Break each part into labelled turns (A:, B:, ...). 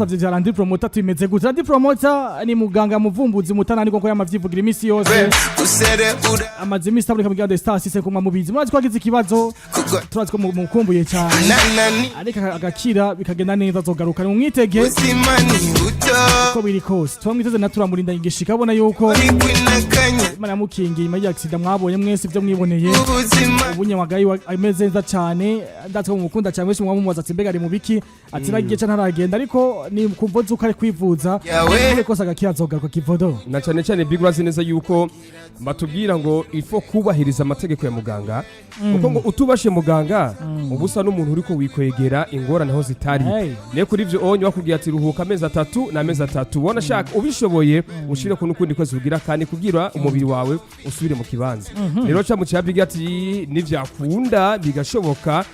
A: Savye vya Landry Promoter tumeze gute? Landry Promoter ni muganga muvumbuzi mutananirwa ko yamavyivugira imisi yose. Amaze imisi ataboneka mu The Star System kumwa mubizi. Murazi ko agize ikibazo, turazi ko mukumbuye cyane, ariko agakira bikagenda neza, azogaruka. Ni mwitege uko biri kose, turamwiteze na turamurinda igishika abona yuko Imana yamukingiye nyuma y'accident mwabonye mwese ivyo mwiboneye. Ubu Nyamagayi ameze neza cyane. Ndazi ko mumukunda cyane mwese. Mwamubaza ati: "Mbega ari mu biki?" Ati: "Nagiye ca ntaragenda, ariko ni kumvo zuko ari kwivuza." Kuri kose agakira azogaruka, Kivodo.
B: Na cyane cyane, Big, urazi neza yuko batubwira ngo ifo kubahiriza amategeko ya muganga, kuko ngo utubashe muganga uba usa n'umuntu uriko wikwegera ingorane aho zitari. Niyo kuri ivyo onye bakubwiye ati: "Ruhuka amezi 3", n'amezi 3 ubona ashaka ubishoboye ushire ko n'ukundi kwezi kugira kandi kugira umubiri wawe usubire mu kibanza. Rero ca mu cya Big ati nivyakunda bigashoboka,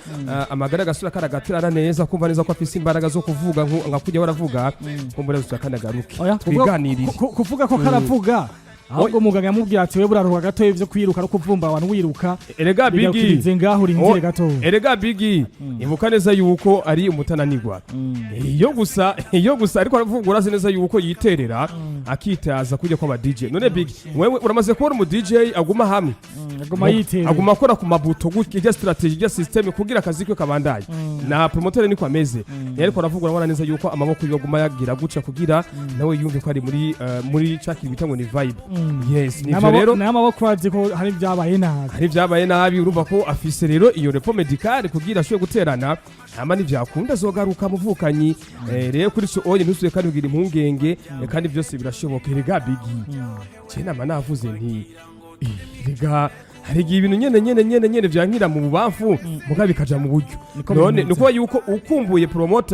B: amagara agasubira karagaterana neza, kumva neza ko afise imbaraga zo kuvuga nka kujya baravuga, kumbura gusubira kandi agaruke
A: Oya,
B: twiganirire.
A: Kuvuga ko karavuga, ahubwo muganga yamubwiye ati: "Wewe buraruha gato ivyo kwiruka no kuvumba abantu wiruka."
B: Erega Bigi,
A: Bigarukirize ngaho, urindire gato.
B: Erega Bigi, ibuka neza yuko ari umutananirwa. Iyo gusa ariko aravuga, urazi neza yuko yiterera akitaza kujya kw'aba DJ. None Bigi, wewe uramaze kubona umu DJ aguma hamwe?
A: Aguma yiterera.
B: Aguma akora ku mabuto gutya, ijya strategy, ijya system kugira akazi ke kabandaye. Na promoter niko ameze. Niyo ariko aravuga, urabona neza yuko amaboko yiwe aguma yagira guca kugira nawe yumve ko ari muri ca kintu bita ngo ni vibe. Yes, nivyo rero.
A: N'amaboko urazi ko hari ibyabaye nabi.
B: Hari ibyabaye nabi. Urumva ko afise rero iyo repos médical kugira ashobore guterana, hama nivyakunda azogaruka muvukanyi. Rero kuri ico onye ntusuye kandi kugira impungenge, kandi byose birashoboka. Erega Bigi, je nama navuze nti: "Erega hari igihe ibintu nyene nyene nyene nyene vyankira mu bubamfu muga bikaja mu buryo."
A: Niko
B: None
A: bimeze.
B: nukuba yuko ukumbuye promoter.